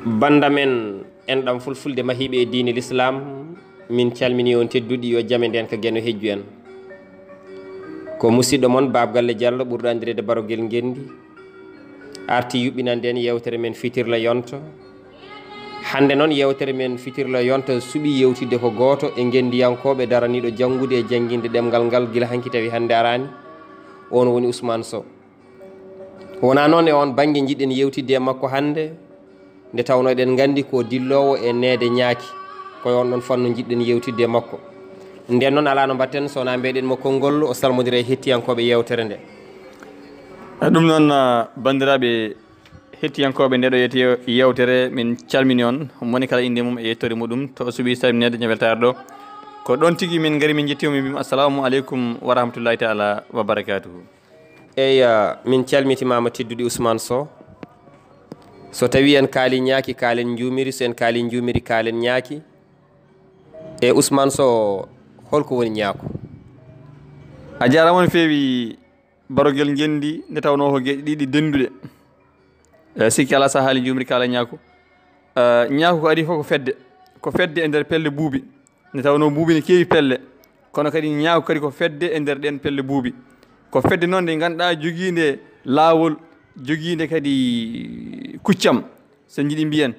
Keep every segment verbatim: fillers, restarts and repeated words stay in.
Bannda men enɗam fulfulde mahiiɓe e diine Lislaam, min calminii on tedduɗi, yo jam e ndeenka Geno hejju en. Ko musiɗɗo mon Baaba Galle Jallo, ɓurɗo anndireede Barogel Ngenndi, arti yuɓɓinande en yeewtere men Fitirla Yonto. Hannde noon, yeewtere men Fitirla Yonto suɓii yeewtidde ko gooto e ngenndiyankooɓe daraniiɗo janngude e jannginde ɗemngal ngal gila hanki tawi hannde araani. Oon woni Ousmane Sow. Wonaa noon e oon bannge njiɗɗen yeewtidde e makko hannde, nde tawnoo eɗen nganndi ko dilloowo e neede ñaaki. Ko e oon ɗoon fannu njiɗɗen yeewtidde e makko. Ndeen noon, alaa no mbaɗten so wonaa mbeɗen mo konngol, o salmondira e hettiyankooɓe yeewtere nde. E ɗum noon, ah, banndiraaɓe hettiyankooɓe nde ɗo yeewte-, yeewtere, min calmini on, moni kala innde mum e yettoode muɗum, to o suɓii salmineede ñaweltaare ɗo. Ko ɗoon tigi min ngari, min njetti mo, min mbiy mo, "Assalamu aleykum wa rahmatullahi taala wa barakatuhu." Eyi, ah, min calmitimaama tedduɗi Ousmane Sow. So tawii en kaali ñaaki, kaalen njuumiri, so en kaali njuumiri, kaalen ñaaki. E Ousmane Sow, holko woni ñaaku? A jaaraama no feewi, Barogel Ngenndi, nde tawnoo ko geɗe ɗiɗi dennduɗe. Eh, sikki alaa, so a haalii njuumri, kaala ñaaku. Eh, ñaaku ko adii fof ko fedde. Ko fedde e nder pelle buubi. Nde tawnoo buubi ne keewi pelle. Kono kadi ñaaku kadi ko fedde e nder ɗeen pelle buubi. Ko fedde noon nde ngannduɗaa jogiinde laawol, jogiinde kadi kuccam, so njiɗi mbiyen.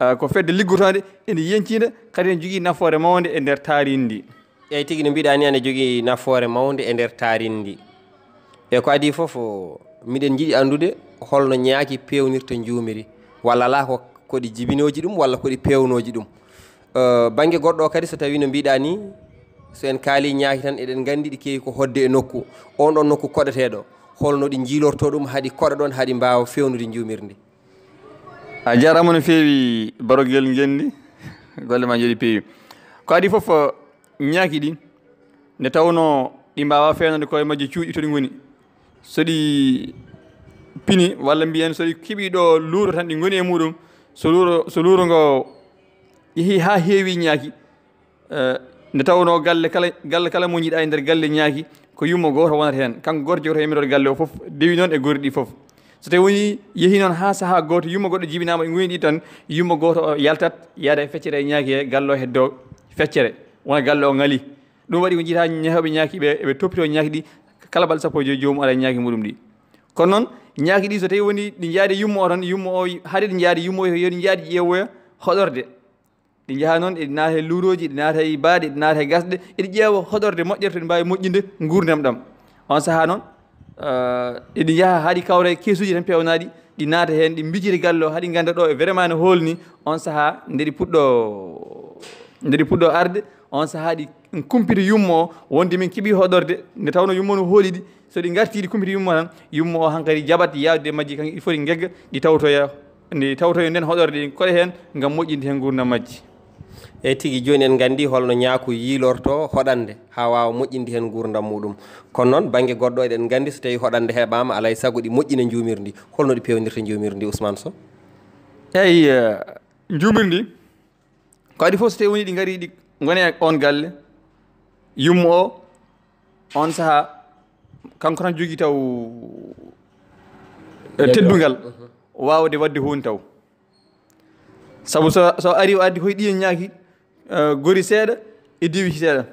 Eh, ko fedde liggotoonde, ene yeñciinde, kadi ene jogii nafoore mawnde e nder taarindi. Eyi tigi, no mbiɗaa ni, ene jogii nafoore mawnde e nder taarindi. E ko adii fof, miɗen njiɗi anndude holno ñaaki peewnirta njuumiri, walla alaa ko, ko ɗi jibinooji ɗum, walla ko ɗi peewnooji ɗum. Eh, bannge goɗɗo o kadi, so tawii no mbiɗaa ni, so en kaalii ñaaki tan, eɗen nganndi ɗi keewi ko hoɗde e nokku, oon ɗoon nokku koɗeteeɗo, holno ɗi njiilortoo ɗum, haa ɗi koɗa ɗoon, haa ɗi mbaawa feewnude njuumirndi? A jaaraama no feewi, Barogel Ngenndi. Golle ma njooɗi peewi. Ko adii fof, ñaaki ɗi, nde tawnoo ɗi mbaawaa feewnaade koye majji cuuɗi to ɗi ngoni. So ɗi pini, walla mbiyen so ɗi keɓii ɗo luuro tan ɗi ngoni e muɗum, so luuro, so luuro ngo yehii haa heewi ñaaki, eh, nde tawnoo galle kala, galle kala mo njiɗaa e nder galle ñaaki, ko yumma gooto wonata heen. Kanko gooto jogotoo yamiroore galle o fof, dewi noon e gori ɗi fof. So tawii woni yehii noon haa sahaa gooto, yumma goɗɗo jibinaama e ngoyndi tan, yumma gooto o yaltat, yaada e feccere e ñaaki he, galle o heddoo feccere, wona galle o ŋalii. Ɗum waɗi ko njiitaa ñahooɓe ñaaki ɓe, eɓe toppitoo ñaaki ɗi, kala balɗe sappo e joy joomum ara e ñaaki muɗum ɗi. Kono noon, ñaaki ɗi so tawii woni ɗi njaadi yumma o tan, yumma o, haade ɗi njaadi yumma o, yo ɗi njaadi ƴeewoya hoɗorde. Ɗi njaha noon, eɗi naata e luurooji, eɗi naata e baaɗe, eɗi naata e gasɗe, eɗi ƴeewa hoɗorde moƴƴere to ɗi mbaawi moƴƴinde nguurndam ɗam. On sahaa noon, eh, eɗi njaha haa ɗi kawra e keesuuji tan peewnaaɗi, ɗi naata heen, ɗi mbijira galle o, haa ɗi ngannda ɗo e vraiment no hoolni. On sahaa nde ɗi puɗɗo, nde ɗi puɗɗo arde, on sahaa ɗi kumpita yumma o, wonde min keɓii hoɗorde, nde tawnoo yumma o no hooli ɗi, so ɗi ngartii ɗi kumpita yumma o tan, yumma o hankadi jaɓat yaawde e majji, kan il faut ɗi ngegga, ɗi tawtoya, ɗi tawtoya nden hoɗorde, ɗi koɗa heen ngam moƴƴinde heen nguurndam majji. Eyi tigi, jooni en nganndi holno ñaaku yiilortoo hoɗande haa waawa moƴƴinde heen nguurndam muɗum. Kono noon, bannge goɗɗo, eɗen nganndi so tawii hoɗande heɓaama, alaa e sago ɗi moƴƴina njuumirndi. Holno ɗi peewnirta njuumirndi, Ousmane Sow? Eyi, eh, njuumirndi, ko adii fof, so tawii woni ɗi ngarii, ɗi ngoni e oon galle, yumma o, on sahaa, kanko tan jogii taw, eh, teddungal, waawde waɗde huunde taw. Sabu so, so arii, o addi koye ɗiyen ñaaki, eh, gori seeɗa e diwi seeɗa.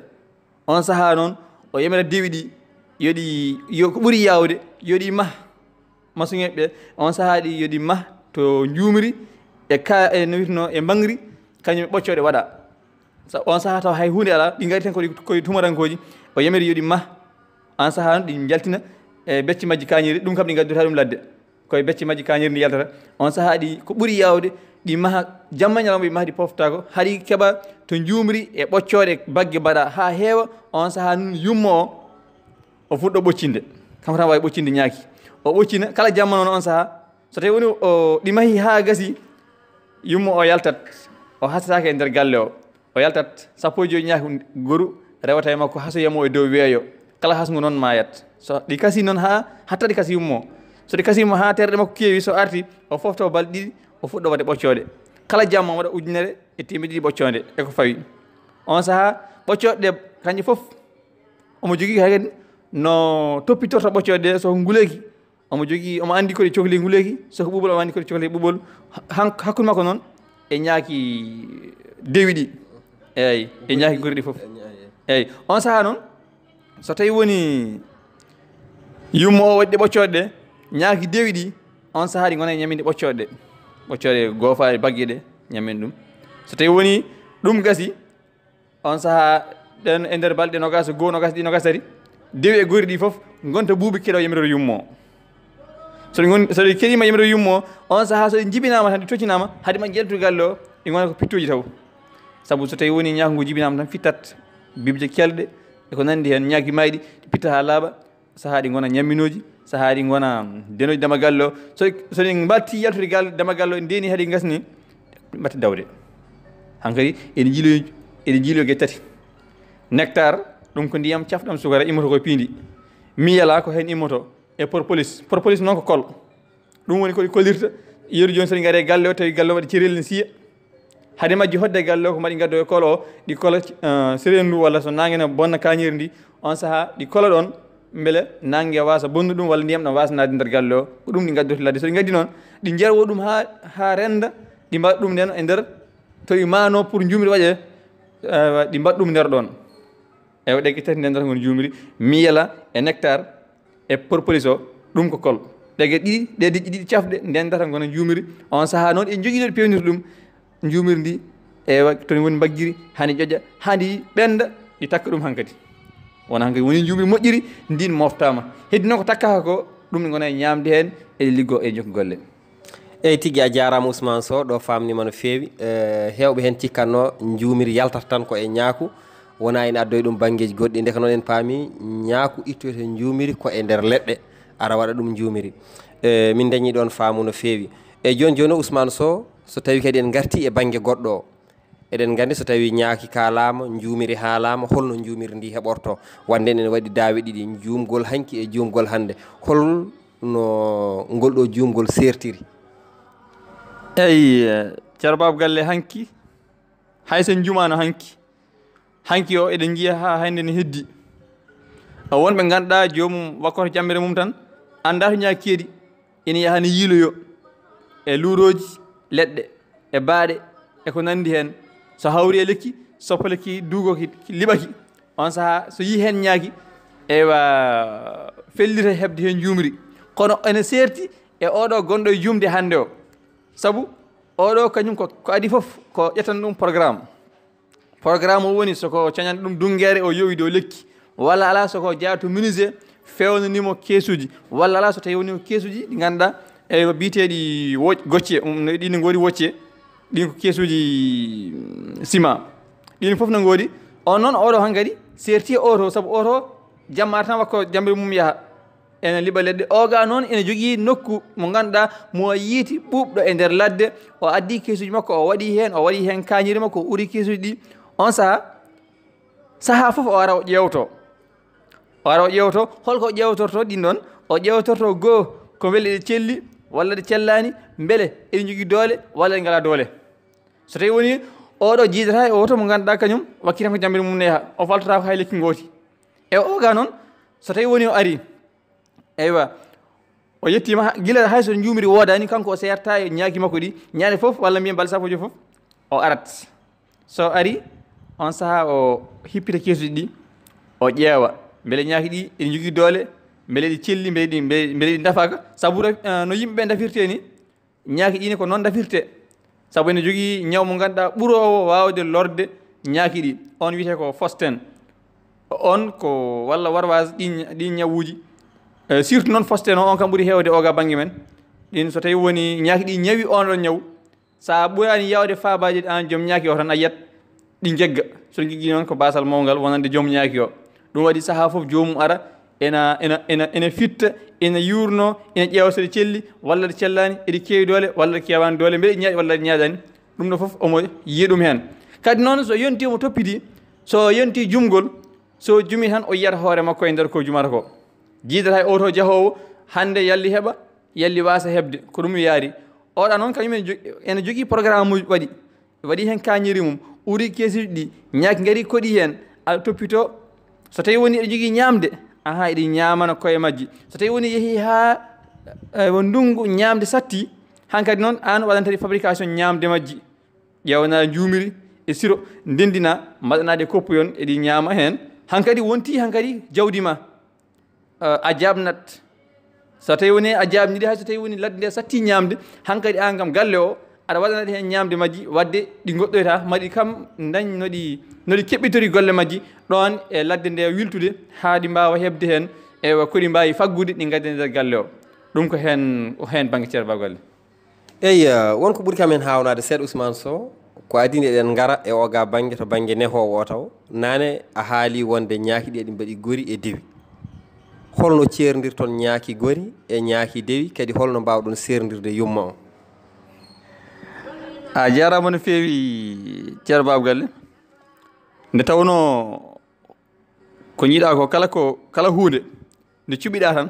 On sahaa noon, o yamira diwi ɗi, yo ɗi, yo ko ɓuri yaawde, yo ɗi mah, masuŋeɓe ɓe, on sahaa ɗi, yo ɗi mah to njuumri e ka, e no wiyeteno, e mbaŋri, kañum e ɓoccooɗe waɗa. Sa-, on sahaa taw hay huunde alaa, ɗi ngari tan ko ɗi, ko ɗi tumarankooji, o yamiri yo ɗi mah. On sahaa noon, ɗi njaltina e becce majji kaañiri, ɗum kam ɗi ngaddotaa ɗum ladde. Koye becce majji kaañirndi yaltata. On sahaa ɗi, ko ɓuri yaawde, ɗi maha jamma ñalawma, ɗi maha, ɗi poftaako, haɗi keɓa to njuumri e ɓoccooɗe bagge mbaɗa haa heewa. On sahaa nun yumma o, o fuɗɗo ɓoccinde. Kanko tan waawi ɓoccinde ñaaki. O ɓoccina kala jamma noon on sahaa. So tawii woni o, ɗi mahi haa gasi, yumma o yaltat. O hasataake e nder galle o. O yaltat sappo e joy ñaaki goru, rewata e makko, hasoya mo e dow weeyo. Kala hasngu noon maayat. So ɗi kasi noon haa, hatta ɗi kasi yummo. So ɗi kasi yummo haa terɗe makko keewi, so arti, o fofto balɗe ɗiɗi, o fuɗɗo waɗde ɓoccooɗe. Kala jamma o waɗa ujunere e teemedde ɗiɗi ɓoccoonde e ko fawi. On sahaa, ɓoccooɗe ɗe, kañƴe fof, omo jogii hay kadi no toppitorta ɓoccooɗe ɗe, so nguleeki, Omo jogii, omo anndi ko ɗi cokli nguleeki, so ko ɓuuɓol, omo anndi ko ɗi cokli ɓuuɓol. Han-, hakkunde makko noon e ñaaki dewi ɗi. Eeyi, e ñaaki gori ɗi fof. Eeyi, on sahaa noon, so tawi woni yumma o waɗi ɗe ɓoccooɗe ɗe, ñaaki dewi ɗi, on sahaa ɗi ngona e ñaminde ɓoccooɗe ɗe. Ɓoccooɗe goofaaɗe bagge ɗe, ñamen ɗum. So tawi woni ɗum gasi, on sahaa ɗen e nder balɗe nogas e goo, nogas ɗi, nogas tati, dewi e gori ɗi fof ngonta buubi keɗo yamiroore yummo. So ɗi ngon-, so ɗi keɗima yamiroore yummo, on sahaa so ɗi jibinaama tan, ɗi toccinaama, haade ma ƴeltu galle o, ɗi ngona ko pittuuji taw. Sabu so tawi woni ñaako ngu jibinaama tan, fittat bibje kelɗe e ko nanndi heen, ñaaki mayɗi, ɗi pitta haa laaɓa, sahaa ɗi ngona ñamminooji, sahaa ɗi ngona denooji dama galle o. So, so ɗi mbaɗti yaltude gal-, dama galle o, ndeeni haade gasni, mbaɗta dawde. Hankadi ene jiiloyo, ene jiiloyo geɗe tati. Nectar, ɗum ko ndiyam cafɗam sukara, immoto ko e piindi. Miyala ko heen immoto, e propolis. Propolis noon ko kol. Ɗum woni ko ɗi kolirta. Yeru jooni so ɗi ngari e galle o, tawi galle o waɗi cerel ne siya. Hade majji hodde e galle o, ko mbaɗi ngaddo e kol o, ɗi kola, eh, sereendu walla so naange na bonna kañiri ndi, on sahaa ɗi kola ɗoon, mbele naange waasa bonnu ɗum walla ndiyam ɗam waasa naatde nder galle o. Ko ɗum ɗi ngaddoto ladde. So ɗi ngaddi noon, ɗi njerwo ɗum haa, haa rennda, ɗi mbaɗa ɗum nden e nder to ɗi maano pour njuumri waɗe, eh, ɗi mbaɗa ɗum nder ɗoon. Ewa, ɗe tati ndendata ngon juumri, miyela e nectar e propolis o, ɗum ko kol. Ɗe ɗiɗi, ɗe diƴƴi ɗiɗi cafɗe ndendata ngona juumri. On sahaa noon en jogii ɗo ɗi peewnirta ɗum, juumri ndi, ewa, toon woni mbaggiri, hani ƴoƴa, hani ɓennda, ɗi takka ɗum hankadi. Wona hankadi woni juumri moƴƴiri, ndin moftaama. Heddi noon ko takkaaka ko, ɗum ɗi ngona e ñaamde heen, eɗi liggoo e jokki golle. Eyi tigi, a jaaraama Ousmane Sow, ɗo faamniima no feewi. Eh, heewɓe heen cikkatnoo njuumiri yaltata tan ko e ñaaku, wona ene addoya ɗum banngeeji goɗɗi. Ndeke noon en paami ñaaku ittoyta njuumiri ko e nder leɗɗe, ara waɗa ɗum njuumiri. Eh, min dañii ɗoon faamu no feewi. Eyi jooni jooni o Ousmane Sow, so tawii kadi en ngartii e bannge goɗɗo o, eɗen nganndi so tawii ñaaki kaalaama, njuumiri haalaama, holno njuumiri ndi heɓortoo? Wande ene waɗi daawe ɗiɗi, juumgol hanki e juumgol hannde. Hol no ngol ɗo juumgol seertiri? Eyi, eh, Ceerno Baaba Galle, hanki, hay so en njuumaano hanki, hanki o eɗen njiya haa hannde ne heddi. A wonɓe ngannduɗaa joomum wakkoto jammere mum tan, anndaa to ñaaki keedi, ina yaha ne yiiloyo e luurooji leɗɗe, e baaɗe, e ko nanndi heen. So hawri e lekki, soppa lekki, duugo ki, ki liɓa ki. On sahaa, so yii heen ñaaki, eywa, fellita heɓde heen njuumri. Kono ene seerti e oɗo gonɗo e juumde hannde o. Sabu oɗo kañum ko, ko adii fof ko ƴettan ɗum programme. Programme o woni so ko cañan ɗum dunngeere o yowi dow lekki. Walla alaa so ko jaato menuisier feewnani mo keesuuji. Walla alaa so tawi woni ko keesuuji ɗi ngannduɗaa eywa biyeteeɗi wo-, gocce, um, no ɗi no ngoodi wocce. Ɗin ko keesuuji, mm, ciment. Ɗin fof no ngoodi. On noon oɗo hankadi seerti e oto, sabu oto jamma tan wakko jamre mum yaha. Ene liɓa leɗɗe. Oga noon ene jogii nokku mo ngannduɗaa mo yiiti ɓuuɓɗo e nder ladde. O addi keesuuji makko, o waɗi heen, o waɗi heen kañiri makko, o uri keesuuji ɗi. On sahaa, sahaa fof o ara o ƴeewto. O ara o ƴeewto, holko o ƴeewtorto ɗin ɗon? O ƴeewtorto goo, ko mbele ɗe celli, walla ɗe cellaani, mbele eɗe njogii doole, walla ɗe ngalaa doole. So tawi woni oɗo jiidata e oto mo ngannduɗaa kañum, wakkiti tan ko jamre mum ne yaha, o faltotaako hay lekki ngooti. E oga noon, so tawi woni o ari, eywa, o yettiima ha-, gila hay so njuumri woodaani, kanko o seerta e ñaaki makko ɗi, ñande fof, walla mbiyen balɗe sappo e joy fof, o arat. So ari, on sahaa o hippita keesuuji ɗi, o ƴeewa, mbele ñaaki ɗi ene njogii doole, mbele ɗi celli, mbele ɗi, mbele, mbele ɗi ndafaaka. Sabu, eh, no yimɓe ɓe ndafirtee ni, ñaaki ɗi ne ko noon ndafirtee. Sabu ene jogii ñaw mo ngannduɗaa ɓuroowo waawde lorde ñaaki ɗi. On wiyetee ko fosten. On ko walla warwaas ɗin, ɗin ñawuuji. Eh, surtout noon fosten o, on kam ɓuri heewde oga bannge men. Ɗin so tawi woni ñaaki ɗi ñawi on ɗon ñaw, so a ɓuraani yaawde faabaaji an joom ñaaki o tan a yiyat ɗi njegga. So ɗi njeggi noon ko baasal mawngal wonande joom ñaaki o. Ɗum waɗi sahaa fof joomum ara ena, ena, ena, ena fitta, ena yuurno, ena ƴeewa so ɗe celli, walla ɗe cellaani, eɗe keewi doole, walla ɗe keewaani doole, mbele ɗe ñaaƴi, walla ɗe ñaaƴaani. Ɗum ɗo fof omo yiya ɗum heen. Kadi noon so yontii omo toppiti, so yontii jumgol, so jumi tan o yiyata hoore makko e nder ko jumata ko. Jiidata e oto jahoowo, hannde yalli heɓa, yalli waasa heɓde, ko ɗum yaari. Oɗa noon kañum ene jo-, ene jogii programme uji waɗi. Waɗi heen kañiri mum, uri keesuuji ɗi, ñaaki ngari koɗi heen, aɗa toppitoo. So tawi woni eɗi njogii ñaamde, ahaa, eɗi ñaamana koye majji. So tawi woni yehii haa, Eywa, ndunngu ñaamde satti, hankadi noon aan waɗanta ɗi fabrication ñaamde majji. Ƴeewana njuumiri e siro, ndenndina, mbaɗanaa ɗe koppuyon, eɗi ñaama heen. Hankadi wonti hankadi jawdi ma, eh, a jaabnat. So tawi woni a jaabniɗi, hay so tawi woni ladde nde satti ñaamde, hankadi aan kam galle o, aɗa waɗana ɗe heen ñaamde majji, waɗde ɗi ngoɗɗoyta, maɗi kam ndañ no ɗi, no ɗi keɓɓitori golle majji, ɗoon e ladde nde wiltude, haa ɗi mbaawa heɓde heen, eywa, ko ɗi mbaawi faggude, ɗi ngadda e nder galle o. Ɗum ko heen, ko heen bannge ceerno Ba Galle. Eyi, eh, won ko ɓuri kam en haawnaade seeɗa, Ousmane Sow, ko adii nde eɗen ngara e oga bannge, to bannge nehoowo o taw. Naane a haali wonde ñaaki ɗi eɗi mbaɗi gori e dewi. Holno ceerndirton ñaaki gori e ñaaki dewi, kadi holno mbaawɗon seerndirde yumma o? A jaaraama no feewi, ceerno Baaba Galle. Nde tawnoo ko njiɗaa ko, kala ko, kala huunde nde cuɓiɗaa tan,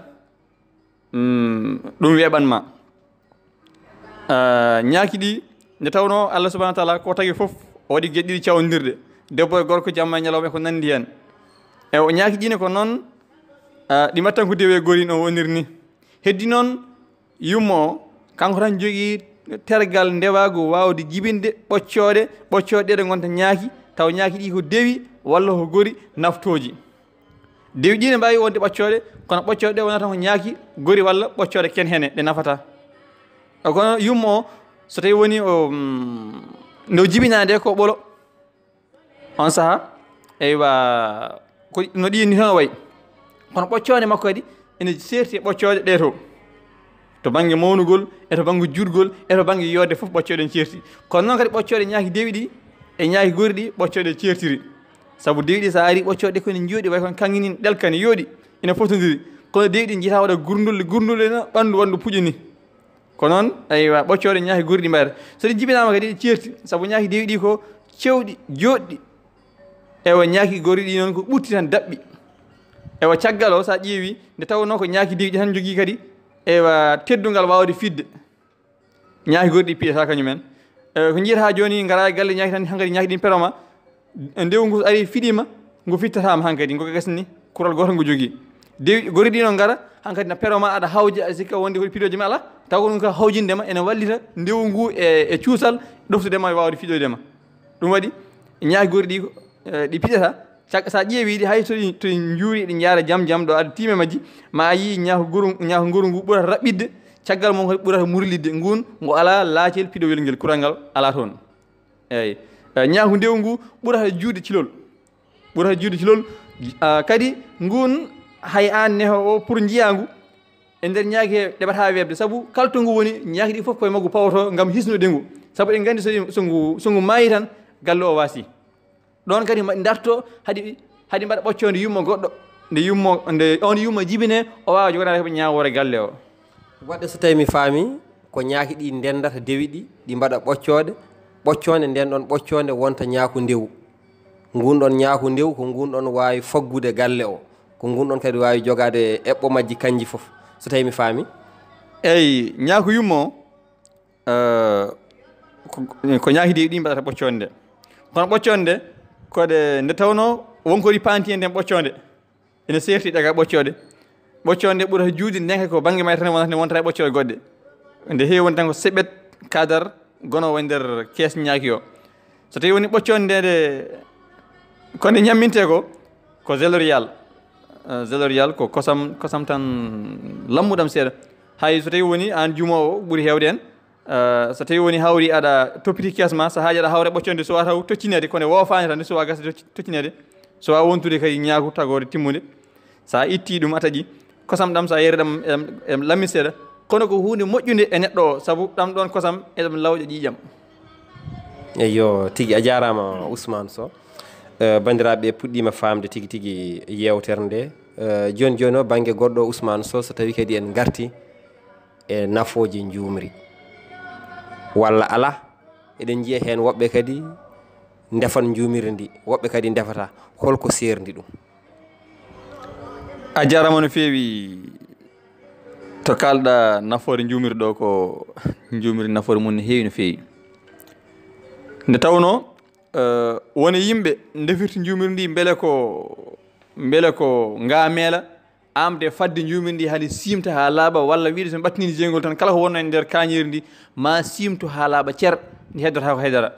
mm, ɗum weeɓan ma. Ah, ñaaki ɗi, nde tawnoo Allah subhanahu wa taala ko tagi fof, o waɗi geɗe ɗiɗi cawndirɗe, debbo e gorko, jamma e ñalawma e ko nanndi heen. E o ñaaki ɗi ne ko noon, ah, ɗi mbaɗtan ko dewi e gori no woniri ni. Heddi noon, yumma o, kanko tan jogii tergal ndewaagu waawde jibinde ɓoccooɗe, ɓoccooɗe ɗe ngonta ñaaki, taw ñaaki ɗi ko dewi walla ko gori naftooji. Dewi ɗi ne mbaawi wonde ɓoccooɗe, kono ɓoccooɗe ɗe wonata ko ñaaki gori walla ɓoccooɗe ken hene ɗe nafata. Kono yumma o, so tawi woni o, mm, nde o jibinaa nde ko ɓolo, on saha, eywa, ko no ɗi ni tan o wayi. Kono ɓoccooɗe makko kadi ene seerti e ɓoccooɗe ɗe to. To bannge mawnugol, e to bannge juutgol, e to bannge yooɗde fof ɓoccooɗe ne ceerti. Kono noon kadi ɓoccooɗe ñaaki dewi ɗi e ñaaki gori ɗi ɓoccooɗe ceertiri. Sabu dewi ɗi so a ari ɓoccooɗe ko ne njooɗi way kono kaŋŋe ni ɗelka ne yooɗi, ina fotondiri. Kono dewi ɗi njiyataa waɗa gurndulli, gurndulli no ɓanndu wonndu puƴe ni. Ko noon, eywa, ɓoccooɗe ñaaki gori ɗi mbayata. So ɗi jibinaama kadi ɗi ceerti, sabu ñaaki dewi ɗi ko cewɗi, jooɗɗi. Eywa, ñaaki gori ɗi noon ko ɓutti tan daɓɓi. Eywa, caggal o, so a ƴeewi, nde tawnoo ko ñaaki dewi ɗi tan jogii kadi, eywa, teddungal waawde fiɗde. Ñaaki gori ɗi piyata kañum en. E, ko njiyataa jooni, ngaraa e galle ñaaki tan, hankadi ñaaki ɗin peroma. Ndewu ngu ari fiɗiima, ngu fittataama hankadi, ngu gasni, kural gootal ngu jogii. Dewi gori ɗi noon ngara, hankadi na peroma, aɗa hawja, a sikka wonde ko ɗi piɗooje ma alaa. Taw ko ɗum ka hawjinde ma, ene wallita ndewu ngu e, e cuusal, ɗoftude ma e waawde fiɗoyde ma. Ɗum waɗi, ñaaki gori ɗi, e, ɗi piɗata, cag-, so a ƴeewi ɗi, hay so ɗi, to ɗi njuuri, ɗi njaara jam jam ɗo aɗa tiime majji, ma a yii ñaako goru, ñaako ngoru ngu ɓurata raɓɓiɗde, caggal mum kadi ɓurata murlidde. Ngun, ngu alaa laacel piɗowel ngel, kural ngal alaa toon. Eeyi. Eh, ñaako ndewu ngu ɓurata juude cilol. Ɓurata juude cilol. Ah, kadi ngun hay aan neho o pour njiyaa ngu, e nder ñaaki he ɗeɓata weeɓde. Sabu kala to ngu woni, ñaaki ɗi fof koye maggu pawoto ngam hisnude ngu. Sabu eɗen nganndi so ɗi, so ngu, so ngu maayi tan, galle o waasi. Ɗoon kadi mbaɗi darto, haɗi, haɗi mbaɗa ɓoccoonde yumma goɗɗo. Nde yumma, nde on yumma jibine, o waawa joganaade ko ñaawoore galle o. Waɗde so tawi mi faami, ko ñaaki ɗi ndendata dewi ɗi, ɗi mbaɗa ɓoccooɗe, ɓoccoonde nden ɗon ɓoccoonde wonta ñaaku ndewu. Ngun ɗon ñaaku ndewu ko ngun ɗon waawi faggude galle o, ko ngun ɗon kadi waawi jogaade eɓɓo majji kanji fof, so tawi mi faami. Eyi, ñaaku yumma o, eh, ko, ko ñaaki dewi ɗi mbaɗata ɓoccoonde. Kono ɓoccoonde, ko ɗe, nde tawnoo won ko ɗi paanti e nden ɓoccoonde. Ene seerti daga ɓoccooɗe. Ɓoccooɗe nde ɓurata juude, ndeke ko bannge mayre tan wonata, nde wontata e ɓoccooɗe goɗɗe. Nde heewi wonde tan ko seɓet kadar gonoowo e nder kees ñaaki o. So tawi woni ɓoccooɗe nde, nde, ko nde ñammintee ko, ko zelorial. Eh, zelorial ko kosam, kosam tan lammuɗam seeɗa. Hay so tawi woni aan jumoowo ɓuri heewde en, Eh, so tawi woni hawri aɗa toppiti kees ma, so haaji aɗa hawra ɓoccooɗe, so a taw toccineede, kono woofaani tan, so a gasa tocci-, toccineede, so a wontude kadi ñaaku tagoore timmude, so a itti ɗum a taƴi, kosam ɗam so a yeeri ɗam, em, em, lammi seeɗa, kono ko huunde moƴƴunde e neɗɗo o, sabu ɗam ɗoon kosam eɗam lawƴa ƴiiƴam. Eyyo, tigi a jaaraama Ousmane Sow. Eh, banndiraaɓe puɗɗiima faamde tigi tigi yeewtere nde. Eh, jooni jooni o bannge goɗɗo Ousmane Sow, so tawi kadi en ngarti e nafooje njuumri. Walla alaa, eɗen njiya heen woɓɓe kadi ndefan njuumri ndi, woɓɓe kadi ndefata. Holko seerndi ɗum? A jaaraama no feewi. To kaalɗa nafoore njuumri ɗo, ko njuumri nafoore mum no heewi no feewi. Nde tawnoo, eh, won e yimɓe ndefirta njuumri ndi mbele ko, mbele ko ngaameela, amde fadde njuumiri ndi, hani siimta haa laaɓa, walla wiide so mi ɓattinii jeygol tan, kala ko wonnoo e nder kaañeeri ndi, ma siimtu haa laaɓa cer, ndi heddotaako haydara.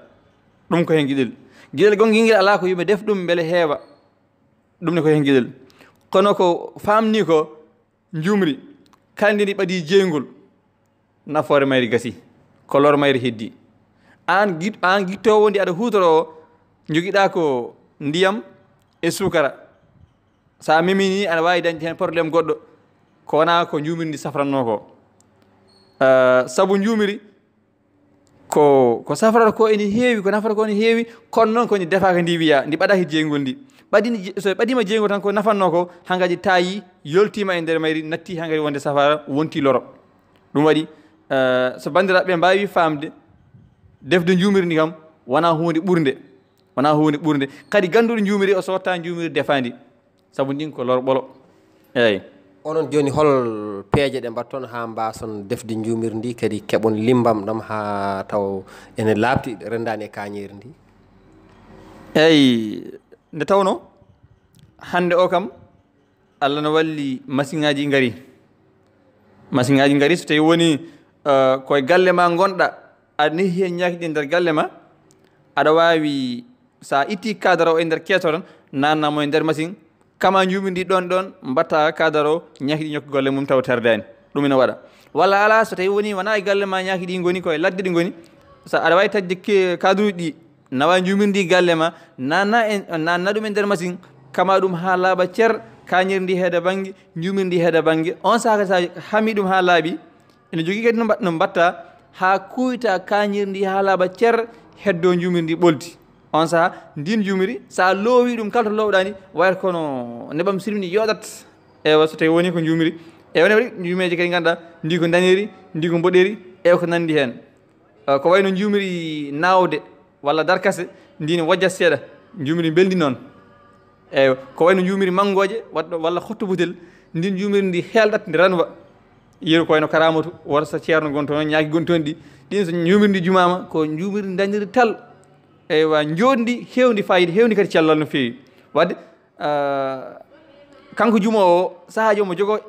Ɗum ko heen giɗel. Giɗel gongel ngel alaa ko yo mi def ɗum mbele heewa. Ɗum ne ko heen giɗel. Kono ko faamni ko njuumri, kala ndi ndi ɓadii jeygol, nafoore mayri gasi, ko lor mayri heddi. Aan giɗ-, aan gittoowo ndi aɗa huutoroo o, njogiɗaa ko ndiyam e suukara. So a memii ni, aɗa waawi dañde heen problème goɗɗo, ko wonaa ko njuumri ndi safrannoo ko. Eh, sabu njuumri ko, ko safrata ko ene heewi, ko nafata ko ene heewi, kono noon ko ndi defaaka ndi wiyaa, ndi ɓadaaki jeygol ndi. Ɓadii ndi je-, so ɓadiima jeygol tan ko nafannoo ko, hankadi taayii, yoltiima e nder mayri, natti hankadi wonde safaara, wonti loro. Ɗum waɗi, eh, so banndiraaɓe ɓe mbaawi faamde, defde njuumri ndi kam, wonaa huunde ɓurnde. Wonaa huunde ɓurnde. Kadi gannduɗo njuumri o, so watta njuumri defaandi. Sabu ndin ko lor ɓolo. Eeyi. Onon jooni, hol peeje ɗe mbatton haa mbaason defde njuumri ndi, kadi keɓon limbam ɗam haa taw ene laaɓti, renndaani e kaañeeri ndi? Eeyi, nde tawnoo hannde o kam, Allah no walli, masiŋaaji ngari. Masiŋaaji ngari, so tawi woni, eh, koye galle ma ngonɗa, aɗa nehi heen ñaaki ɗi nder galle ma, aɗa waawi, so a itti kadara o e nder keeso tan, nanna mo e nder masiŋ, kama njuumri ndi ɗon ɗon, mbatta kadara o, ñaaki ɗi ñokki golle mum taw terdaani. Ɗum ina waɗa. Walla alaa, so tawi woni wonaa e galle ma ñaaki ɗi ngoni, ko e ladde ɗi ngoni, so aɗa waawi taƴde ke-, kaduuji ɗi, nawa njuumri ndi galle ma, nanna en, nanna ɗum e nder masiŋ, kama ɗum haa laaɓa cer, kaañeeri ndi heeda bannge, njuumri ndi heeda bannge. On saha kadi so a hami ɗum haa laaɓi, ene jogii kadi no mba-, no mbatta haa kuyta kaañeeri ndi haa laaɓa cer, heddo njuumri ndi ɓolti. On saha, ndin njuumri, so a loowi ɗum kala to loowɗaa ndi, wayata kono nebbam sirmi ni yooɗat. Ewa, so tawi woni ko njuumri. Ewa, ne waɗi njuumreeji kadi ngannduɗaa, ndi ko ndaneeri, ndi ko mboɗeeri, ewa ko nanndi heen. Eh, ko wayno njuumri naawde walla darkase, ndi ne wojja seeɗa, njuumri mbelndi noon. Eeyo, ko wayno njuumri manngooje, waɗɗo walla hotto butel, ndin njuumri ndi heelɗat, ndi ranwa. Yeru ko wayno Karaamatu, wota so ceerno gon toon, ñaaki gon toon ɗi. Ɗin so njuumri ndi jumaama, ko njuumri ndañiri tal. Eywa, njooɗndi, heewndi faayiida, heewndi kadi cellal no feewi. Wadde, ah, kanko jumoowo o, sahaaji omo jogoo,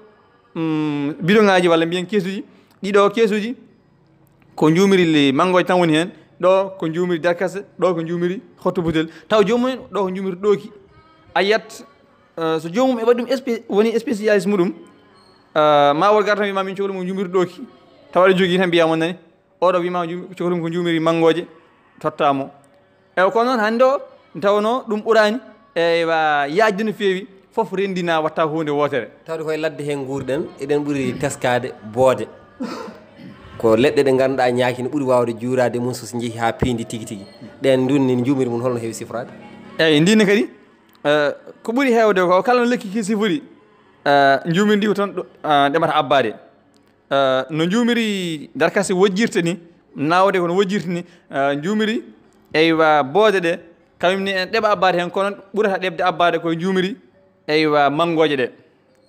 mm, bidoŋaaji walla mbiyen keesuuji, ɗiɗo keesuuji, ko njuumri li-, manngooje tan woni heen, ɗo ko njuumri darkase, ɗo ko njuumri hotto butel. Taw joomum en, ɗo ko njuumri ɗooki. A yiyat, eh, so joomum e waɗi ɗum spé-, woni spécialiste muɗum, eh, ma wor gar tan wiya ma min cohli mo njuumri ɗooki. Tawa aɗa jogii tan mbiya mo nani, oɗo wiya ma njuum-, cohli mo ko njuumri manngooje, totta mo. Ewa, kono noon hannde o, nde tawnoo ɗum ɓuraani, eywa, yaajde no feewi, fof renndina watta huunde wootere. Tawde koye ladde heen nguurɗen, eɗen ɓuri teskaade boode. Ko leɗɗe ɗe ngannduɗaa ñaaki no ɓuri waawde juuraade mum so, so njehi haa piindi tigi tigi. Ɗeen ndun ni njuumri mum holno heewi sifraade? Eeyi, ndin ne kadi, eh, ko ɓuri heewde ko kala no lekki ki sifori, eh, njuumri ndi ko toon ɗo, eh, ɗemata abbaade. Eh, no njuumri darkase wojjirta ni, naawde kono wojjirta ni, eh, njuumri, eywa, boode ɗe, kañum ni en ɗeɓa abbaade heen, kono ɓurata ɗeɓde abbaade koye njuumri, eywa, manngooje ɗe.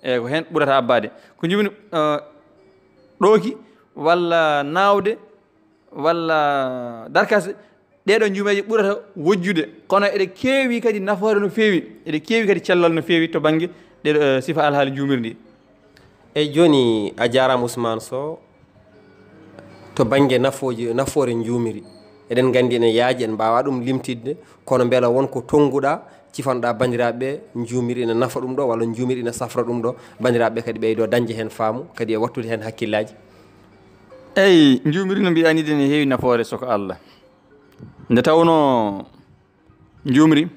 Eeyi, ko heen ɓurata abbaade. Ko njuumri, eh, ɗooki, walla naawde, walla darkase, ɗee ɗoo njuumreeje ɓurata wojjude, kono eɗe keewi kadi nafoore no feewi, eɗe keewi kadi cellal no feewi to bannge ɗee ɗoo, eh, sifa alhaali njuumri ndi. Eyi, jooni a jaaraama, Ousmane Sow. To bannge nafooji, nafoore njuumri, eɗen nganndi ene yaaji, en mbaawaa ɗum limtidde, kono mbela won ko tonnguɗaa, cifanɗaa banndiraaɓe ɓe, njuumri ina nafa ɗum ɗo, walla njuumri ina safra ɗum ɗo, banndiraaɓe ɓe kadi ɓeydoo dañde heen faamu, kadi e wattude heen hakkillaaji? Eyi, njuumri no mbiɗaa ni, ene heewi nafoore, soko Allah. Nde tawnoo njuumri,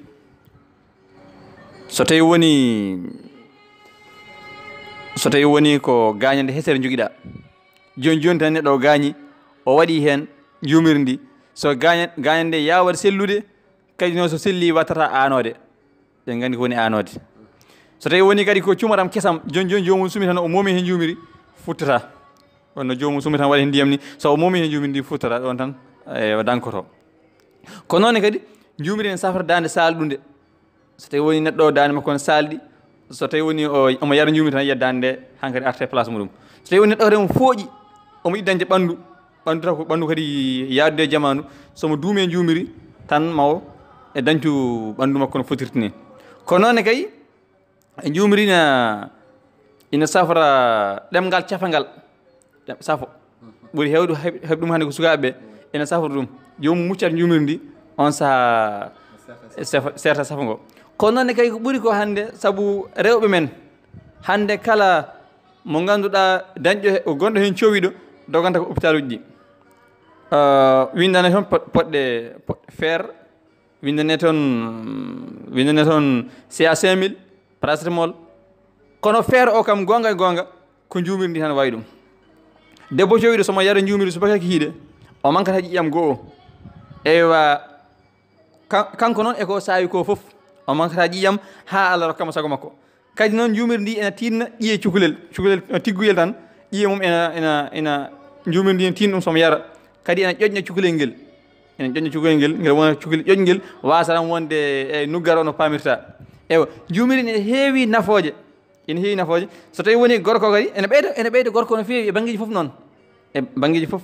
so tawi woni, so tawi woni ko gaañande hesere njogiɗaa, jooni jooni tan neɗɗo o gaañi, o waɗi heen njuumri ndi, so gaaña-, gaañande nde yaawat sellude, kadi noon so selli wattata aanoode. Ɓe nganndi ko woni aanoode. So tawi woni kadi ko cumaram kesam, jooni jooni joomum sumi tan o moomi heen njuumri, futtata. Wonno joomum sumi tan waɗa heen ndiyam ni, so o moomi heen njuumri ndi futtata ɗoon tan, e, o dankoto. Ko noon ne kadi, njuumri ene safra daande saalɗunde. So tawi woni neɗɗo o daande makko ne saalɗi, so tawi woni o, omo yara njuumri tan, yiya daande nde hankadi arte place muɗum. So tawi woni neɗɗo kadi omo fooƴi, omo yiɗi dañde ɓanndu, ɓanndu taw ko ɓanndu kadi yaadude e jamaanu, so mo duumi e njuumri tan ma o e dañtu ɓanndu makko no fotirta ni. Ko noon ne kay, njuumri na ina safra ɗemngal cafangal. Ɗem-, safo. Ɓuri heewde heɓ-, heɓ ɗum hannde ko sukaaɓe ɓe. Ina safra ɗum. Joomum muccat njuumri ndi, on sahaa sefa-, seerta safo ngo. Kono noon ne kay ko ɓuri ko hannde, sabu rewɓe men, hannde kala mo ngannduɗaa dañɗo he-, gonɗo heen cowiɗo, doganta ko hôpital uji ɗi. Euh, winndane toon pot-, poɗɗe, poɗɗe fer, winndane toon, winndane toon C A cinq mille, paracétamol. Kono feere o kam, goonga e goonga, ko njuumri ndi tan wayi ɗum. Debbo cowiɗo, so mo yara njuumri subaka e kikiiɗe, o mankata ƴiƴam goo. Eywa, kan-, kanko noon e ko saawi ko fof, o mankata ƴiƴam haa Allah rokka mo sago makko. Kadi noon, njuumri ndi ena tiinna ƴiye cukalel, cukalel, eh, tigguyel tan, ƴiye mum ena, ena, ena, njuumri ndi ena tiinna ɗum so mo yara. Kadi ena ƴoƴna cukalel ngel. Ena ƴoƴna cukalel ngel, ngel wona cukalel ƴoƴngel, waasa tan wonde e nuggar o no paamirta. Eywa, njuumri ne heewi nafooje. Ene heewi nafooje. So tawi woni gorko kadi, ene ɓeyda, ene ɓeyda gorko no feewi e banngeeji fof noon. E banngeeji fof.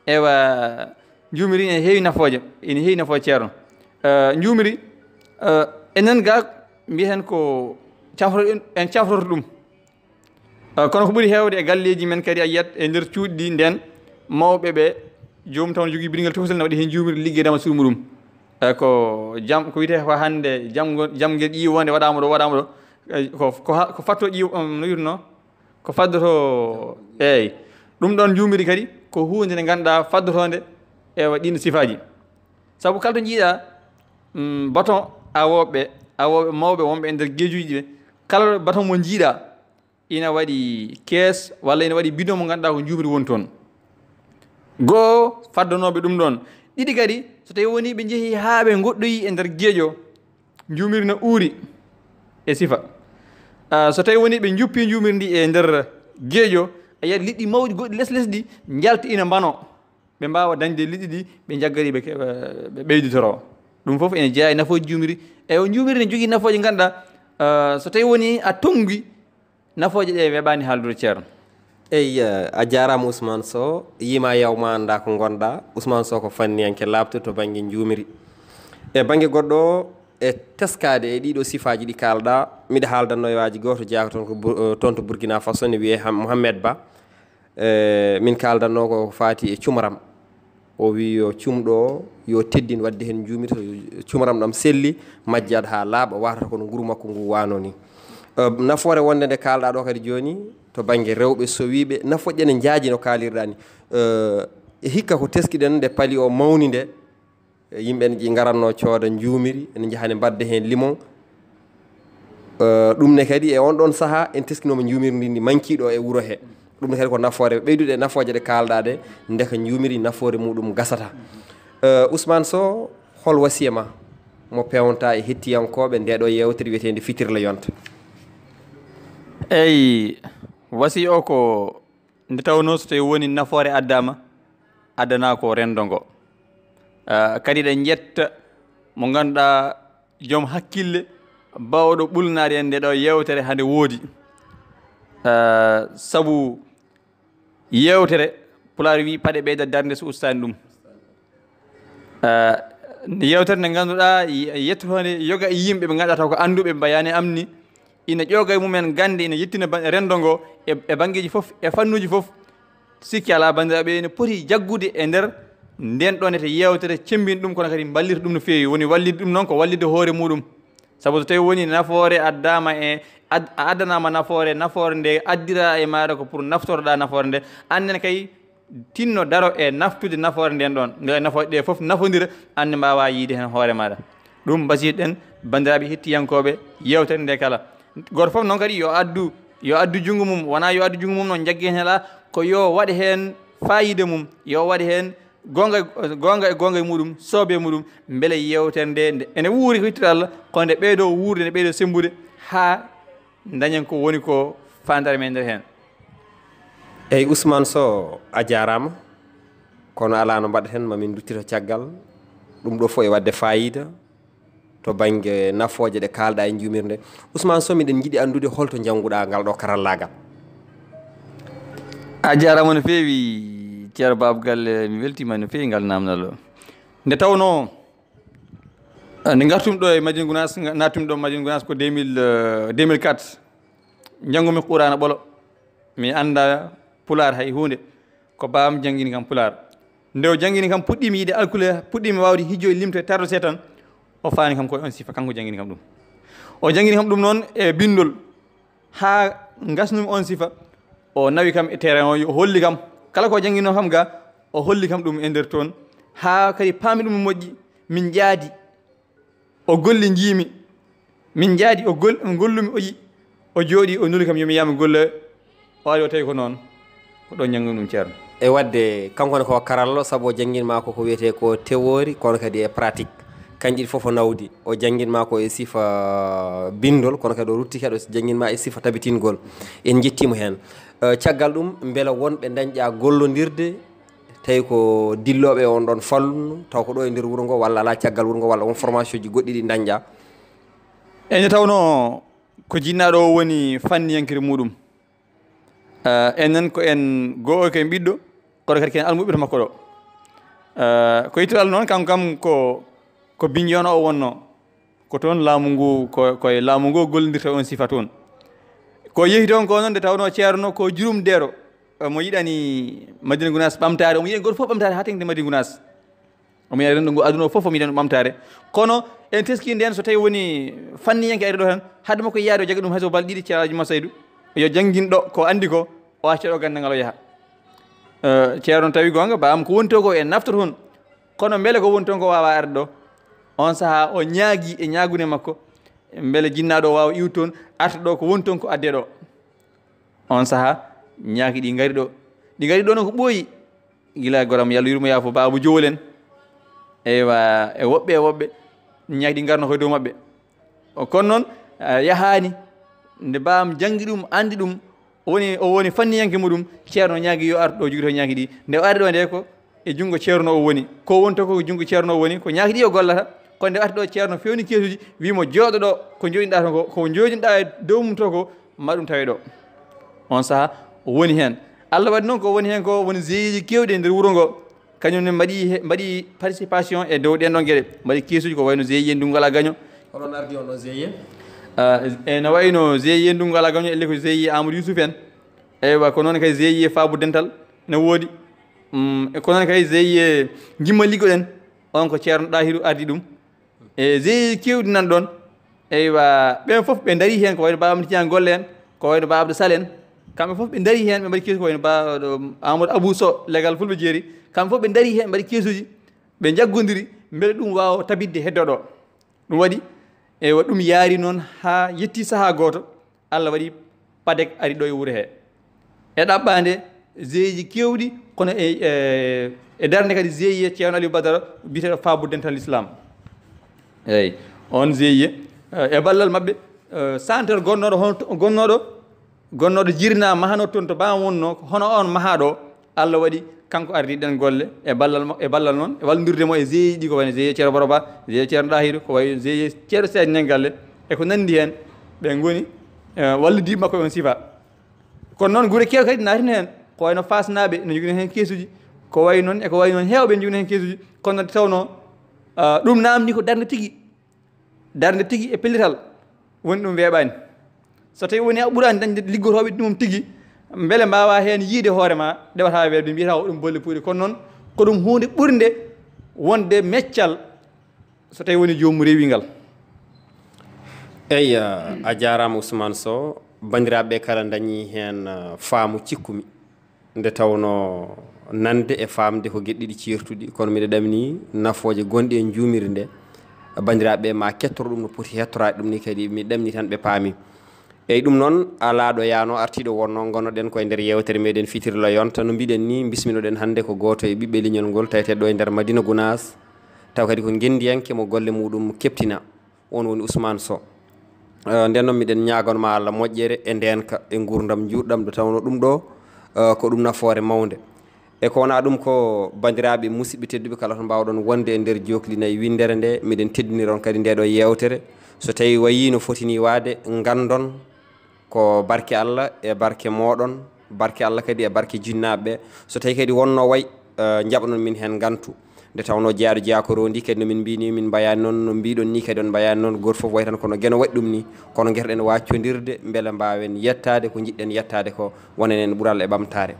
Eywa, njuumri ene heewi nafooje. Ene heewi nafooje, Ceerno. Eh, njuumri, eh, enen ga mbiyen ko cafro-, en cafroto ɗum. Eh, kono ko ɓuri heewde e galleeji men kadi a yiyat e nder cuuɗi ɗi ndeen mawɓe ɓe, joomum taw ne jogii biringel tokosel ne waɗi heen njuumri liggeede ma suumu ɗum. Eh, ko jam, ko wiyetee ko hannde jamgo-, jamngel ƴiiwonde waɗaama ɗo, waɗaama ɗo. Eh, ko, ko ha-, ko fatto ƴiiw-, um, no wiyetnoo? Ko faddoto, eey. Ɗum ɗoon njuumri kadi ko huunde nde ngannduɗaa faddotoonde e wa-, ɗiin sifaaji. Sabu kala to njiiɗaa, mm, baton awooɓe, awooɓe mawɓe wonɓe e nder geejuuji ɓe, kala baton mo njiiɗaa, ina waɗi kees walla ina waɗi bidon mo ngannduɗaa ko njuumri woni toon. Goo faddanooɓe ɗum ɗoon. Ɗiɗi kadi, so tawi woni ɓe njehii haa ɓe ngoɗɗoyi e nder geejo, njuumri no uuri e sifa. Ah, so tawi woni ɓe njuppi njuumri ndi e nder geejo, a yiyat liɗɗi mawɗi goɗɗi les lesɗi njalti ina mbanoo. Ɓe mbaawa dañde liɗɗi ɗi, ɓe njagga ɗi, ɓe ke-, ɓe ɓeyditoro. Ɗum fof ene jeyaa e nafooji njuumri. Eywa, njuumri ne jogii nafooje ngannduɗaa, ah, so tawi woni a tonngi, nafooje ɗe weeɓaani haaldude, Ceerno. Eyi, eh, a jaaraama Ousmane Sow, yiima yawma annda ko ngonɗaa. Ousmane Sow ko fanniyanke laaɓtuɗo to bannge njuumri. E bannge goɗɗo o, e teskaade e ɗiɗo sifaaji ɗi kaalɗaa, miɗa haaldanno e waaji gooto jeyaaka toon ko Bur-, eh, toon to Burkina Faso, ne wiyee Ham-, Mohamed Ba. Eh, min kaaldanno ko faati e cumram. O wi yo cumɗo o, yo teddin waɗde heen njuumri, so cumram ɗam selli, majjat haa laaɓa, wartata kono nguru makko ngu waano ni. Eh, nafoore wonde nde kaalɗaa ɗo kadi jooni, to bannge rewɓe sowiiɓe, nafoje ne njaaji no kaalirɗaa ni. Eh, hikka ko teskiɗen nde pali o mawni nde, yimɓe ne ƴi-, ngaratno cooda njuumri, ene njaha ne mbadda heen limon. Eh, ɗum ne kadi e on ɗon sahaa en teskinooma njuumri ndi, ndi manki ɗo e wuro he. Ɗum ne kadi ko nafoore ɓeydude e nafooje ɗe kaalɗaa ɗe, ndeka njuumri nafoore muɗum gasata. Eh, Ousmane Sow, hol wasiya ma mo peewnta e hettiyankooɓe nde ɗo yeewtere wiyeteende Fitirla Yonta? Eyi, wasiya o ko nde tawnoo so tawi woni nafoore addaama, addanaa ko renndo ngo. Ah, kadi eɗen njetta mo ngannduɗaa joom hakkille, baawɗo ɓulnaade en nde ɗo yeewtere hande woodi. Ah, sabu yeewtere, Pulaar wii, "Paɗe ɓeyda darnde so ustaani ɗum." Ah, yeewtere nde ngannduɗaa ye-, yettotoonde yoga e yimɓe ɓe ngannduɗaa taw ko annduɓe mbayaani am ni, ina ƴooga e mumen gannde, ina yettina ba-, renndo ngo e, e banngeeji fof, e fannuuji fof. Sikki alaa, banndiraaɓe, ene poti jaggude e nder nden ɗon ete yeewtere, cemmbin ɗum, kono kadi mballita ɗum no feewi. Woni wallitde ɗum noon ko wallitde hoore muɗum. Sabu so tawi woni nafoore addaama e ad-, a addanaama nafoore, nafoore nde addira e maaɗa ko pour naftoroɗaa nafoore nde, annen kay tinno daro e naftude nafoore nden ɗon. Mbele nafooje ɗe fof nafondira, anne mbaawa yiide heen hoore maaɗa. Ɗum mbasiɗen, banndiraaɓe hettiyankooɓe yeewtere nde kala. Gooto fof noon kadi yo addu, yo addu junngo mum, wonaa yo addu junngo mum noon njagge heen alaa, ko yo waɗ heen faayiida mum, yo waɗ heen goonga, goonga e goonga e muɗum, soobe muɗum, mbele yeewtere nde, nde ene wuuri ko ittude Allah, kono nde ɓeydo wuurde, nde ɓeydo semmbude, haa dañen ko woni ko faandaare men nder heen. Eyi, Ousmane Sow, a jaaraama, kono alaa no mbaɗaten, ma min nduttito caggal. Ɗum ɗo fof e waɗde faayiida to bannge nafooje ɗe kaalɗaa e njuumirde. Ousmane Sow, miɗen njiɗi anndude holto njannguɗaa ngal ɗo karallaagal? A jaaraama no feewi, Ceerno Baaba Galle, mi weltiima no feewi ngal naamnal o. Nde tawnoo, eh, nde ngartumi ɗo e Madina Gounass, nga-, naatumi ɗo Madina Gounass ko deux mille, eh, deux mille quatre. Njanngu mi Quraana ɓolo, mi annda Pulaar hay huunde. Ko baam janngini kam Pulaar. Nde o janngini kam, puɗɗiimi yiɗde alkule, puɗɗiimi waawde hijjo e limto e tardo seeɗa tan, o faani kam ko on sifa, kanko janngini kam ɗum. O janngini kam ɗum noon e binndol, haa ngasnumi on sifa, o nawi kam e terrain o, o holli kam kala ko jannginoo kam ga, o holli kam ɗum e nder toon, haa kadi paami ɗum moƴƴi, min njaadi. O golli, njiimi. Min njaadi, o gol-, o gollumi, o yi-, o jooɗi, o nuli kam, yo mi yaha mi golla. O ari, o tawi ko noon. Ko ɗoon njanngu ɗum, Ceerno. E waɗde, kanko ne ko karallo, sabu o janngin ma ko, ko wiyetee ko théorie, kono kadi e pratique. Kanji ɗi fof o nawdi. O janngin ma ko e sifa binndol, kono kadi o rutti kadi o janngin ma e sifa tabitingol. En njettiimo heen. Eh, caggal ɗum, mbela wonɓe dañƴa gollondirde, tawi ko dillooɓe e on ɗon falluno, taw ko ɗo e nder wuro ngo, walla alaa caggal wuro ngo, walla on formation ji goɗɗi ɗi dañƴa? Eyi, nde tawnoo ko jinnaaɗo o woni fanniyankere muɗum. Eh, enen ko en go'o, ko en ɓiɗɗo, kono kadi ko en almuɓɓe to makko ɗo. Eh, ko ittuɗo Allah noon, kanko kam ko, ko Biñoona o wonnoo. Ko toon laamu ngu, ko, ko e laamu ngu gollondirta on sifa toon. Ko yehi toon ko noon, nde tawnoo Ceerno ko jurum dero, mo yiɗani Madina Gunaas ɓamtaare, omo yiɗani gooto fof ɓamtaare haa teŋti Madina Gunaas. Omo yiɗani renndo ngu aduna o fof, omo yiɗani ɗum ɓamtaare. Kono en teskii ndeen, so tawi woni fanniyanke ari ɗo tan, hade makko yiyaade o jaga ɗum hay so balɗe ɗiɗi, Ceerno Alhaji Masaydu, yo janngin ɗo ko anndi ko, o acca ɗo ganndal ngal o yaha. Eh, Ceerno tawi goonga, baam ko woni to ko en naftoto toon. Kono mbele ko woni toon ko waawaa arde ɗo? On sahaa o ñaagii e ñaagunde makko, mbele jinnaaɗo o waawa iwde toon, arta ɗo ko woni toon ko addee ɗo. On sahaa ñaaki ɗi ngari ɗo. Ɗi ngari ɗo noon ko ɓooyi. Gila goram, yo Allah yurmo yaafo, Baaba Jowol en. Eywa, e woɓɓe e woɓɓe, ñaaki ɗi ngarno koye dow maɓɓe. O, kono noon, a, yahaani. Nde baam janngi ɗum, anndi ɗum, o woni, o woni fanniyanke muɗum, Ceerno ñaagi yo ar ɗo, jogito ñaaki ɗi. Nde o ari ɗo nde ko e junngo Ceerno o woni. Ko woni to ko junngo Ceerno o woni, ko ñaaki ɗi o gollata. Kono nde o arti ɗo, Ceerno fewni keesuuji, wii mo, "Jooɗo ɗo, ko njooɗinɗaa toon ko, ko njooɗinɗaa e dow mum to ko, ma ɗum tawe ɗo." On sahaa, o woni heen. Allah waɗi noon ko woni heen ko woni G I E ji keewɗi e nder wuro ngo. Kañum ne mbaɗi he-, mbaɗi participation e dow ɗeen ɗoon geɗe. Mbaɗi keesuuji ko wayno G I E Ndunngu Alaa Gaño. Hono ardi on ɗo G I E? Ah, e no wayno G I E Ndunngu Alaa Gaño, elle ko G I E Amadou Youssouf en. Eywa, ko noon kay G I E Faabu Dental ne woodi. Mm, e ko noon kay G I E Jimma Liggo ɗen, on ko Ceerno Ɗahiru ardi ɗum. E G I E keewɗi nan ɗoon. Eywa, ɓeen fof ɓe ndarii heen, ko wayno Baaba Amdi Tiñaan Golle en, ko wayno Baaba Abdou Sall en. Kamɓe fof ɓe ndarii heen, ɓe mbaɗi keesu ko wayno Ba-, ɗo, Amadou Abou Sow, legal Fulɓe Jeeri. Kamɓe fof ɓe ndarii heen, ɓe mbaɗi keesuuji, ɓe njaggodiri, mbele ɗum waawa tabitde heddo ɗo. Ɗum waɗi, eywa, ɗum yaari noon haa yetti sahaa gooto, Allah waɗi padek ari ɗo e wuro he. E ɗaɓɓaande G I E ji keewɗi, kono e, e, e darnde kadi G I E Ceerno Aliou Badara, biyeteeɗo Faabu Dental Islam. Eeyi, on G I E, eh, e ballal maɓɓe, eh, centre gonnooɗo hono to-, gonnooɗo, gonnooɗo Jirna mahanoo toon to Bama wonnoo, ko hono on mahaaɗo, Allah waɗi kanko ardi ɗen golle e ballal ma-, e ballal noon, e wallondirde mo e G I E ji ɗi ko wayno G I E Ceerno Boro Ba, G I E Ceerno Ɗahiru, ko wayi G I E Ceerno Seydi Ñaŋ Galle, e ko nanndi heen, ɓe ngoni, eh, wallidiiɓe makko e on sifa. Kono noon gure keewɗe kadi naatino heen, ko wayno Faasnaaɓe no njogino heen keesuuji, ko wayi noon, e ko wayi noon heewɓe njogino heen keesuuji, kono noon tawnoo, ah, ɗum naamni ko darnde tigi. Darnde tigi e pellital woni ɗum weeɓaani. So tawii woni a ɓuraani dañde liggotooɓe ɗum tigi, mbele mbaawaa heen yiyde hoore ma, ɗewataa weeɓde, mbiyataa ko ɗum bolle puuyɗe. Kono noon, ko ɗum huunde ɓurnde wonde meccal so tawii woni joomum rewi ngal. Eyi, a jaaraama Ousmane Sow. Banndiraaɓe kala ndañi heen, uh, faamu cikkumi. Nde tawnoo nande e faamde ko geɗe ɗiɗi ceertuɗi, kono miɗo ɗamini nafooje gonɗe e njuumiri nde. Banndiraaɓe ma kettoro ɗum no poti hettoraade ɗum ni kadi, mi ɗamini tan ɓe paami. Eyi, ɗum noon, alaa ɗo yaano artiiɗo wonno ngonnoɗen koye nder yeewtere meɗen Fitirla Yonta. No mbiɗen ni, bisminoɗen hannde ko gooto e ɓiɓɓe leñol ngol, taweteeɗo ɗo e nder Madina Gunaas, taw kadi ko ngenndiyanke mo golle muɗum keɓtina. On woni Ousmane Sow. Eh, nden noon miɗen ñaaganma Allah moƴƴere e ndeenka e nguurndam njuutɗam, nde tawnoo ɗum ɗo, eh, ko ɗum nafoore mawnde. E ko wonaa ɗum ko, banndiraaɓe musidɓe tedduɓe, kala to mbaawɗon wonde e nder jookli nayi winndere nde, miɗen teddinira on kadi nde ɗo yeewtere. So tawii wayii no foti ni waade, nganndon ko barke Allah e barke mooɗon, barke Allah kadi e barke jinnaaɓe ɓe. So tawii kadi wonnoo way, eh, njaɓanon min heen ngantu. Nde tawnoo jeyaaɗo jeyaa ko rondi, kadi no min mbiyni, min mbayaani noon no mbiɗon ni, kadi on mbayaani noon, gooto fof wayi tan kono Geno waɗi ɗum ni. Kono ngeto-ɗen waccondirde mbele mbaawen yettaade ko njiɗɗen yettaade ko, wonen en ɓural e ɓamtaare.